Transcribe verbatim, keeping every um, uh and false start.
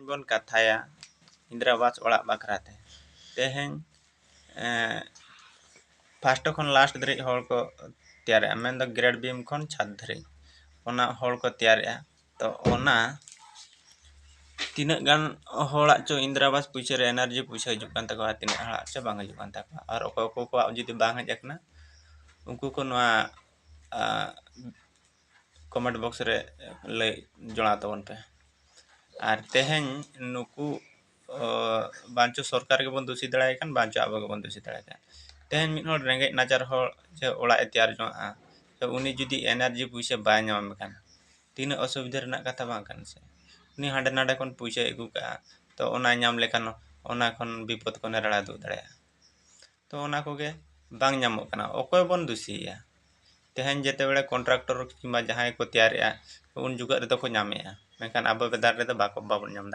ᱵᱚᱱ ᱠᱟᱛᱷᱟᱭᱟ ᱤᱱᱫᱨᱟ ᱟᱵᱟᱥ ᱚᱲᱟᱜ ᱵᱟᱠᱷᱨᱟ ᱛᱮ᱾ ᱛᱮᱦᱮᱧ ᱯᱷᱟᱥᱴ ᱠᱷᱚᱱ ᱞᱟᱥᱴ ᱫᱷᱟᱹᱨᱤᱡ ᱦᱚᱲ ᱠᱚ ᱛᱮᱭᱟᱨᱮᱜᱼᱟ, ᱢᱮᱱᱫᱚ ᱜᱨᱮᱰ ᱵᱤᱢ ᱠᱷᱚᱱ ᱪᱷᱟᱛ ᱫᱷᱟᱹᱨᱤᱡ ᱚᱱᱟ ᱦᱚᱲ ᱠᱚ ᱛᱮᱭᱟᱨᱮᱜᱼᱟ᱾ ᱛᱚ ᱚᱱᱟ ᱛᱤᱱᱟᱹᱜ ᱜᱟᱱ ᱦᱚᱲᱟᱜ ᱪᱚ ᱤᱱᱫᱨᱟ ᱟᱵᱟᱥ ᱯᱩᱭᱥᱟᱹ ᱨᱮ ᱮᱱᱟᱨᱡᱤ ᱯᱩᱭᱥᱟᱹ ᱦᱤᱡᱩᱜ ᱠᱟᱱ ᱛᱟᱠᱚᱣᱟ, ᱛᱤᱱᱟᱹᱜ ᱦᱚᱲᱟᱜ ᱪᱚ ᱵᱟᱝ ᱦᱤᱡᱩᱜ ᱠᱟᱱ ᱛᱟᱠᱚᱣᱟ, ᱟᱨ ᱚᱠᱚᱭ ᱚᱠᱚᱭ ᱠᱚᱣᱟᱜ ᱡᱩᱫᱤ ᱵᱟᱝ ᱦᱮᱡ ᱟᱠᱟᱱᱟ, ᱩᱱᱠᱩ ᱠᱚ ᱱᱚᱣᱟ ᱠᱚᱢᱮᱱᱴ ᱵᱚᱠᱥ ᱨᱮ ᱞᱟᱹᱭ ᱡᱚᱲᱟᱣ ᱛᱟᱵᱚᱱ ᱯᱮ᱾ ᱟᱨ ᱛᱮᱦᱮᱧ ᱱᱩᱠᱩ ᱵᱟᱝᱪᱚ ᱥᱚᱨᱠᱟᱨ ᱜᱮᱵᱚᱱ ᱫᱩᱥᱤ ᱫᱟᱲᱮᱭᱟᱭ ᱠᱟᱱ, ᱵᱟᱝᱪᱚ ᱟᱵᱚ ᱜᱮᱵᱚᱱ ᱫᱩᱥᱤ ᱫᱟᱲᱮᱭᱟᱭ ᱠᱟᱱ᱾ ᱛᱮᱦᱮᱧ ᱢᱤᱫ ᱦᱚᱲ ᱨᱮᱸᱜᱮᱡ ᱱᱟᱪᱟᱨ ᱦᱚᱲ ᱡᱮ ᱚᱲᱟᱜ ᱮ ᱛᱮᱭᱟᱨ ᱡᱚᱝᱟᱜᱼᱟ, ᱛᱚ ᱩᱱᱤ ᱡᱩᱫᱤ ᱮᱱᱟᱨᱡᱤ ᱯᱩᱭᱥᱟᱹ ᱵᱟᱭ ᱧᱟᱢ ᱠᱷᱟᱱ, ᱛᱤᱱᱟᱹᱜ ᱚᱥᱩᱵᱤᱫᱷᱟ ᱨᱮᱱᱟᱜ ᱠᱟᱛᱷᱟ ᱵᱟᱝ ᱠᱟᱱᱟ ᱥᱮ? ᱩᱱᱤ ᱦᱟᱸᱰᱮ ᱱᱟᱰᱮ ᱠᱷᱚᱱ ᱯᱩᱭᱥᱟᱹᱭ ᱟᱹᱜᱩ ᱠᱟᱜᱼᱟ, ᱛᱚ ᱚᱱᱟ ᱧᱟᱢ ᱞᱮᱠᱷᱟᱱ ᱚᱱᱟ ᱠᱷᱚᱱ ᱵᱤᱯᱚᱫ ᱠᱷᱚᱱᱮ ᱨᱟᱲᱟ ᱫᱩᱜ ᱫᱟᱲᱮᱭᱟᱜᱼᱟ᱾ ᱛᱚ ᱚᱱᱟ ᱠᱚᱜᱮ ᱵᱟᱝ ᱧᱟᱢᱚᱜ ᱠᱟᱱᱟ᱾ ᱚᱠᱚᱭ ᱵᱚᱱ ᱫᱩᱥᱤᱭᱮᱭᱟ? ᱛᱮᱦᱮᱧ ᱡᱮᱛᱮ ᱵᱮᱲᱮ ᱠᱚᱱᱴᱨᱟᱠᱴᱚᱨ ᱠᱤᱝᱵᱟ ᱡᱟᱦᱟᱸᱭ ᱠᱚ ᱛᱮᱭᱟᱨᱮᱜᱼᱟ, ᱩᱱ ᱡᱚᱠᱷᱚᱱ ᱨᱮᱫᱚ ᱠᱚ ᱧᱟᱢᱮᱜᱼᱟ, ᱢᱮᱱᱠᱷᱟᱱ ᱟᱵᱚ ᱵᱮᱫᱟᱨ ᱨᱮᱫᱚ ᱵᱟᱠᱚ, ᱵᱟᱵᱚᱱ ᱧᱟᱢ ᱫᱟᱲᱮᱭᱟᱜᱼᱟ᱾